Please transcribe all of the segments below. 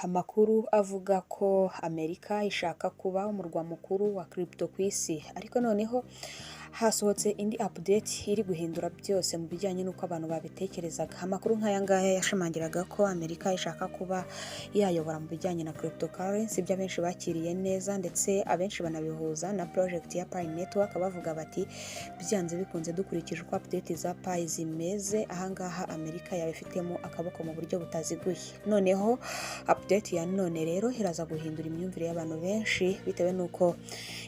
Amakuru avuga ko Amerika ishaka kuba umurwa mukuru wa crypto ku isi, ariko noneho hasohotse indi update iri guhindura byose mu bijyanye n'uko abantu babitekerezaga. Amakuru nk'aya ngaya yashimangiraga ko Amerika ishaka kuba yayobora mu bijyanye na cryptocurrency, ibyo abenshi bakiriye neza, ndetse abenshi banabihuza na project ya Pi Network, bavuga bati: "Byanze bikunze, dukurikije uko update za Pi zimeze, ahangaha Amerika yaba ifitemo akaboko mu buryo butaziguye." Noneho update ya none rero iraza guhindura imyumvire y'abantu benshi bitewe n'uko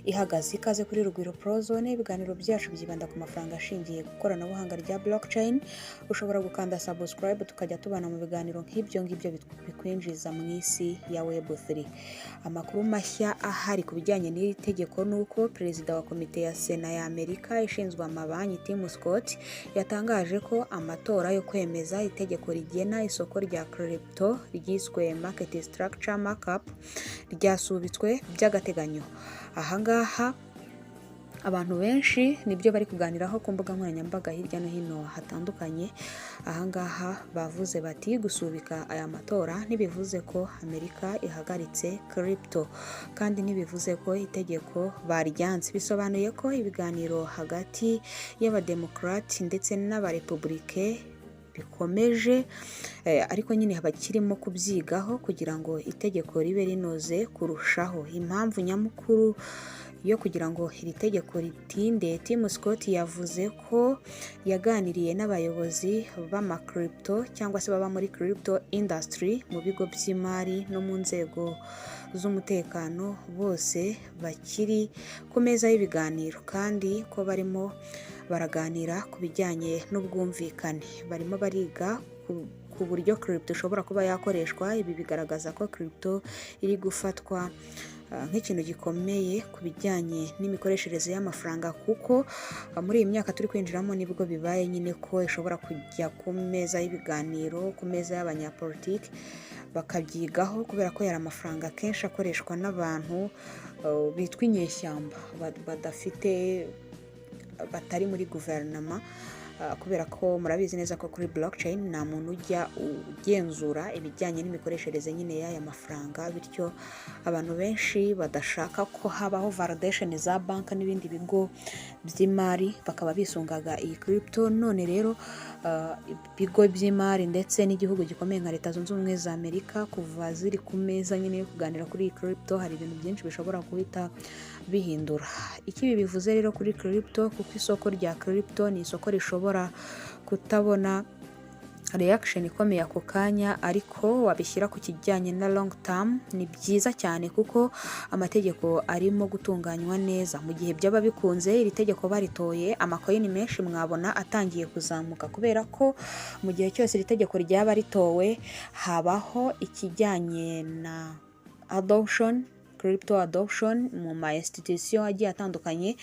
ihagaze. Ikaze kuri Rugwiro Prozone, ibiganiro byacu byibanda ku mafaranga ashingiye ku ikoranabuhanga rya blockchain. Ushobora gukanda subscribe tukajya tubana mu biganiro nk'ibyo ngibyo bikwinjiza mu isi ya Web3. Amakuru mashya ahari ku bijyanye n'iri tegeko ni uko perezida wa komite ya Sena ya Amerika ishinzwe amabanki, Tim Scott, yatangaje ko amatora yo kwemeza itegeko rigena isoko rya crypto ryiswe Market Structure Markup ryasubitswe by'agateganyo. Ahangaha abantu benshi nibyo bari kuganiraho ku mbuga nkoranyambaga hirya no hino hatandukanye. Ahangaha bavuze bati: "Gusubika aya matora ntibivuze ko Amerika ihagaritse crypto, kandi ntibivuze ko itegeko baryanze. Bisobanuye ko ibiganiro hagati y'Abademokarati ndetse n'Abarepubulike bikomeje, ariko nyine bakirimo kubyigaho kugira ngo itegeko ribe rinoze kurushaho." Impamvu nyamukuru yo kugira ngo iri tegeko ritinde, Tim Scott yavuze ko yaganiriye n'abayobozi b'ama crypto cyangwa se baba muri crypto industry, mu bigo by'imari no mu nzego z'umutekano, bose bakiri ku meza y'ibiganiro, kandi ko barimo baraganira ku bijyanye n'ubwumvikane. Barimo bariga ku buryo crypto ishobora kuba yakoreshwa. Ibi bigaragaza ko crypto iri gufatwa nk'ikintu gikomeye ku bijyanye n'imikoreshereze y'amafaranga, kuko muri iyi myaka turi kwinjiramo nibwo bibaye nyine ko ishobora kujya ku meza y'ibiganiro, ku meza y'abanyapolitiki bakabyigaho, kubera ko yari amafaranga akenshi akoreshwa n'abantu bitwa inyeshyamba, badafite, batari muri guverinoma, kubera ko murabizi neza ko kuri blockchain nta muntu ujya ugenzura ibijyanye n'imikoreshereze nyine y'aya mafaranga. Bityo abantu benshi badashaka ko habaho validation za banki n'ibindi bigo by'imari bakaba bisungaga iyi crypto. None rero ibigo by'imari ndetse n'igihugu gikomeye nka Leta Zunze Ubumwe za Amerika kuva ziri ku meza nyine yo kuganira kuri iyi crypto, hari ibintu byinshi bishobora guhita bihindura. Icyo ibi bivuze rero kuri crypto, kuko isoko rya crypto ni isoko rishobora kutabona reaction ikomeye ako kanya, ariko wabishyira ku kijyanye na long term ni byiza cyane, kuko amategeko arimo gutunganywa neza. Mu gihe byaba bikunze iri tegeko baritoye, ama coin menshi mwabona atangiye kuzamuka, kubera ko mu gihe cyose iri tegeko ryaba ritowe habaho ikijyanye na adoption, crypto adoption mu ma institution agiye atandukanye,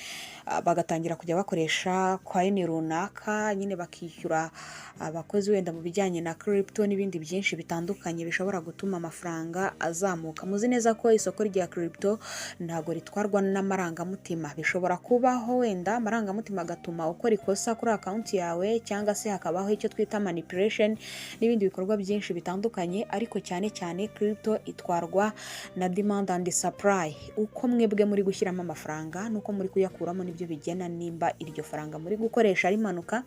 bagatangira kujya bakoresha coin runaka nyine, bakishyura abakozi wenda mu bijyanye na crypto n'ibindi byinshi bitandukanye bishobora gutuma amafaranga azamuka. Muzi neza ko isoko rya crypto ntabwo ritwarwa n'amarangamutima. Bishobora kubaho wenda amarangamutima agatuma ukora ikosa kuri account yawe, cyangwa se hakabaho icyo twita manipulation n'ibindi bikorwa byinshi bitandukanye, ariko cyane cyane crypto itwarwa na demand and supply. Uko mwebwe muri gushyiramo amafaranga n'uko muri kuyakuramo nibyo bigena nimba iryo faranga muri gukoresha rimanuka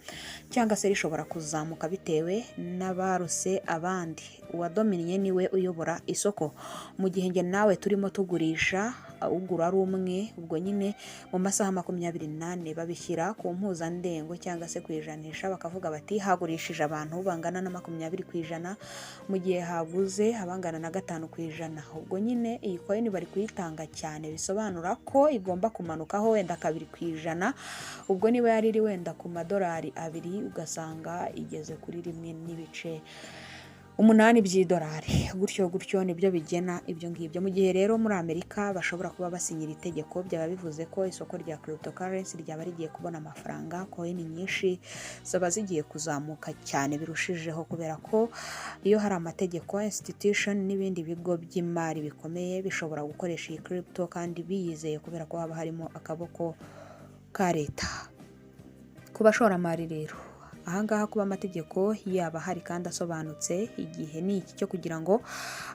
cyangwa se rishobora kuzamuka, bitewe n'abaruse abandi. Uwadominiye niwe uyobora isoko. Mu gihe njye nawe turimo tugurisha, ugura ari umwe, ubwo nyine mu masaha 24 babishyira ku mpuzandengo cyangwa se ku ijanisha, bakavuga bati: "Hagurishije abantu bangana na 20%, mu gihe haguze abangana na 5%." Ubwo nyine iyi coin bari kuyitanga cyane, bisobanura ko igomba kumanukaho wenda 2%. Ubwo niba yari iri wenda ku madolari 2, ugasanga igeze kuri 1.8 by'idolari, gutyo gutyo. Nibyo bigena ibyo ngibyo. Mu gihe rero muri Amerika bashobora kuba basinyira itegeko, byaba bivuze ko isoko rya cryptocurrency ryaba rigiye kubona amafaranga, coin nyinshi zaba zigiye kuzamuka cyane birushijeho, kubera ko iyo hari amategeko, institution n'ibindi bigo by'imari bikomeye bishobora gukoresha iyi crypto kandi biyizeye, kubera ko haba harimo akaboko ka leta. Ku bashoramari rero, ahangaha Ahangaha kuba amategeko yaba ahari kandi asobanutse, igihe ni iki cyo kugira ngo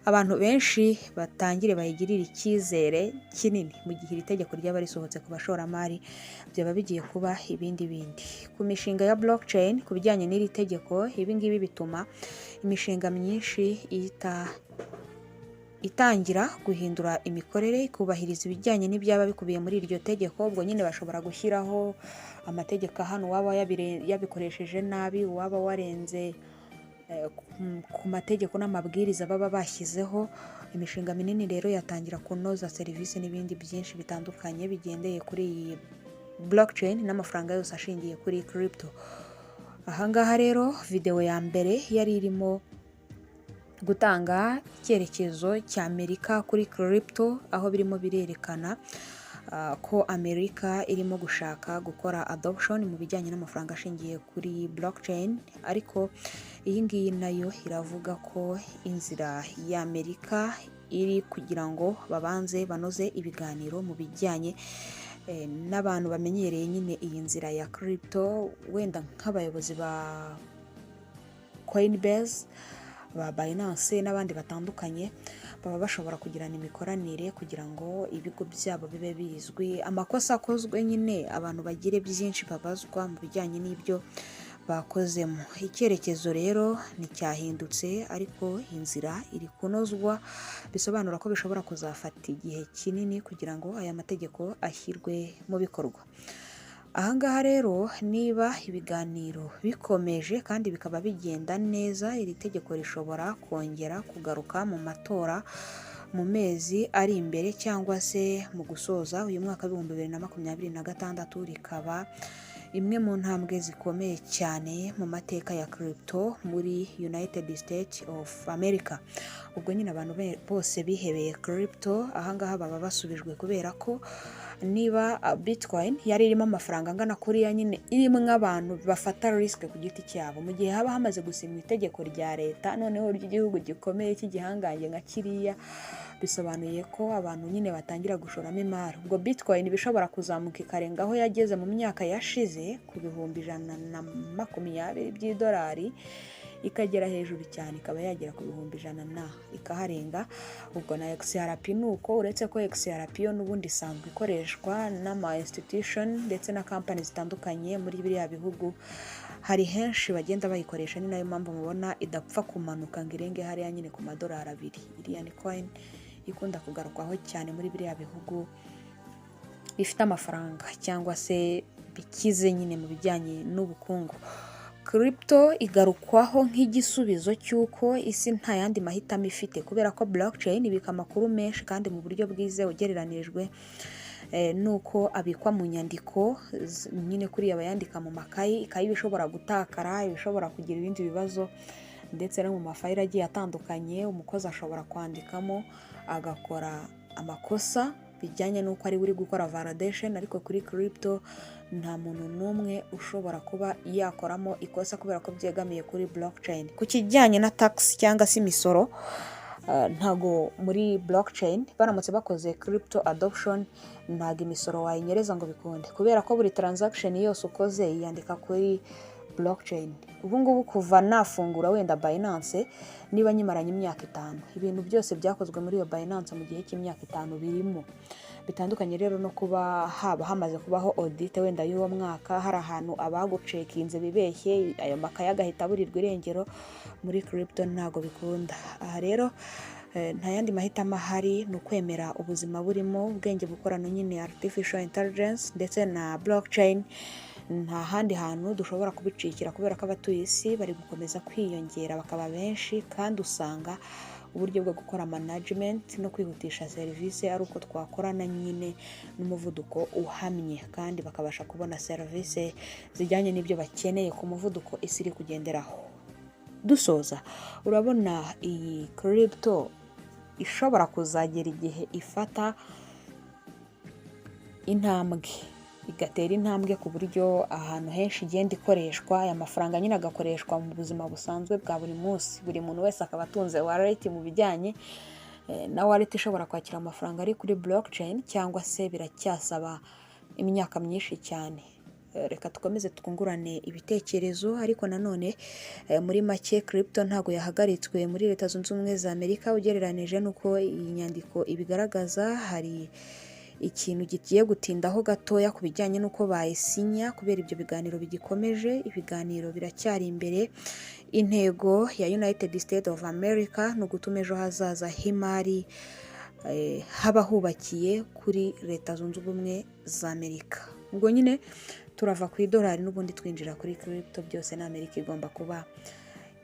abantu benshi batangire bayigirire icyizere kinini. Mu gihe iri tegeko ryaba risohotse, ku bashoramari byaba bigiye kuba ibindi bindi. Ku mishinga ya blockchain, ku bijyanye n'iri tegeko, ibi ngibi bituma imishinga myinshi ihita itangira guhindura imikorere, ikubahiriza ibijyanye n'ibyaba bikubiye muri iryo tegeko. Ubwo nyine bashobora gushyiraho amategeko ahana uwaba yabikoresheje nabi, uwaba warenze ku mategeko n'amabwiriza baba bashyizeho. Imishinga minini rero yatangira kunoza serivisi n'ibindi byinshi bitandukanye bigendeye kuri iyi blockchain n'amafaranga yose ashingiye kuri crypto. Ahangaha rero videwo ya mbere yari irimo gutanga icyerekezo cya Amerika kuri crypto, aho birimo birerekana ko Amerika irimo gushaka gukora adoption mu bijyanye n'amafaranga ashingiye kuri blockchain. Ariko iyi ngiyi nayo iravuga ko inzira ya Amerika iri kugira ngo babanze banoze ibiganiro mu bijyanye n'abantu bamenyereye nyine iyi nzira ya crypto, wenda nk'abayobozi ba Coinbase, ba Binance n'abandi batandukanye, baba bashobora kugirana imikoranire kugira ngo ibigo byabo bibe bizwi. Amakosa akozwe nyine, abantu bagire byinshi babazwa mu bijyanye n'ibyo bakozemo. Icyerekezo rero nticyahindutse, ariko inzira iri kunozwa, bisobanura ko bishobora kuzafata igihe kinini kugira ngo aya mategeko ashyirwe mu bikorwa. Ahangaha rero, niba ibiganiro bikomeje kandi bikaba bigenda neza, iri tegeko rishobora kongera kugaruka mu matora mu mezi ari imbere cyangwa se mu gusoza uyu mwaka w'2026, rikaba imwe mu ntambwe zikomeye cyane mu mateka ya crypto muri United States of America. Ubwo nyine abantu bose bihebeye crypto ahangaha baba basubijwe, kubera ko niba Bitcoin yari irimo amafaranga angana kuriya nyine, irimo abantu bafata risk ku giti cyabo, mu gihe haba hamaze gusinywa itegeko rya leta noneho ry'igihugu gikomeye cy'igihangange nka kiriya, bisobanuye ko abantu nyine batangira gushoramo imari. Ubwo Bitcoin iba ishobora kuzamuka ikarenga aho yageze mu myaka yashize ku 120,000 by'idolari, ikagera hejuru cyane, ikaba yagera ku 100,000 na ikaharenga. Ubwo na XRP ni uko, uretse ko XRP yo n'ubundi isanzwe ikoreshwa n'ama institution ndetse na company zitandukanye muri biriya bihugu. Hari henshi bagenda bayikoresha, ni nayo mpamvu mubona idapfa kumanuka ngo irenge hariya nyine ku madolari 2. Iriya ni coin ikunda kugarukwaho cyane muri biriya bihugu bifite amafaranga cyangwa se bikize nyine mu bijyanye n'ubukungu. Crypto igarukwaho nk'igisubizo cy'uko isi nta yandi mahitamo ifite, kubera ko blockchain ibika amakuru menshi kandi mu buryo bwizewe ugereranijwe n'uko abikwa mu nyandiko nyine kuriya bayandika mu makayi. Ikayi iba ishobora gutakara, iba ishobora kugira ibindi bibazo, ndetse no mu mafayili agiye atandukanye umukozi ashobora kwandikamo agakora amakosa bijyanye n'uko ari we uri gukora validation. Ariko kuri crypto nta muntu n'umwe ushobora kuba yakoramo ikosa, kubera ko byegamiye kuri blockchain. Ku kijyanye na tax cyangwa se imisoro, ntago muri blockchain, baramutse bakoze crypto adoption, ntago imisoro wayinyereza ngo bikunde, kubera ko buri transaction yose ukoze yiyandika kuri blockchain. Ubu ngubu kuva nafungura wenda Binance, niba nyimaranye imyaka 5, ibintu byose byakozwe muri iyo Binance mu gihe cy'imyaka 5 birimo. Bitandukanye rero no kuba haba hamaze kubaho audit wenda y'uwo mwaka, hari ahantu abagucekinze bibeshye, ayo makaye agahita aburirwa irengero. Muri crypto ntago bikunda. Aha rero nta yandi mahitamo ahari, ni ukwemera ubuzima burimo ubwenge bukorano nyine, artificial intelligence ndetse na blockchain. Nta handi hantu dushobora kubicikira, kubera ko abatuye isi bari gukomeza kwiyongera bakaba benshi, kandi usanga uburyo bwo gukora management no kwihutisha serivisi ari uko twakorana nyine n'umuvuduko uhamye, kandi bakabasha kubona serivisi zijyanye n'ibyo bakeneye ku muvuduko isi iri kugenderaho. Dusoza, urabona iyi crypto ishobora kuzagera igihe ifata intambwe, igatera intambwe ku buryo ahantu henshi igenda ikoreshwa, aya mafaranga nyine agakoreshwa mu buzima busanzwe bwa buri munsi, buri muntu wese akaba atunze wallet mu bijyanye na wallet ishobora kwakira amafaranga ari kuri blockchain, cyangwa se biracyasaba imyaka myinshi cyane? Reka dukomeze twungurane ibitekerezo. Ariko nanone muri make, crypto ntabwo yahagaritswe muri Leta Zunze Ubumwe za Amerika ugereranije n'uko iyi nyandiko ibigaragaza. Hari ikintu kigiye gutindaho gatoya ku bijyanye n'uko bayisinya kubera ibyo biganiro bigikomeje. Ibiganiro biracyari imbere. Intego ya United States of America ni ugutuma ejo hazaza h'imari haba hubakiye kuri Leta Zunze Ubumwe za Amerika. Ubwo nyine turava ku idolari n'ubundi twinjira kuri crypto, byose ni Amerika igomba kuba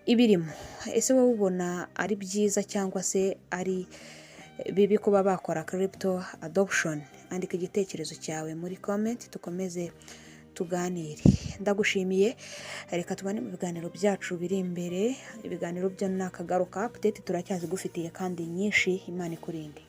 ibirimo. Ese wowe ubona ari byiza cyangwa se ari bibi kuba bakora crypto adoption? Andika igitekerezo cyawe muri comment, dukomeze tuganire. Ndagushimiye, reka tubane mu biganiro byacu biri imbere. Ibiganiro byo ni akagaruka, update turacyazigufitiye kandi nyinshi. Imana ikurinde.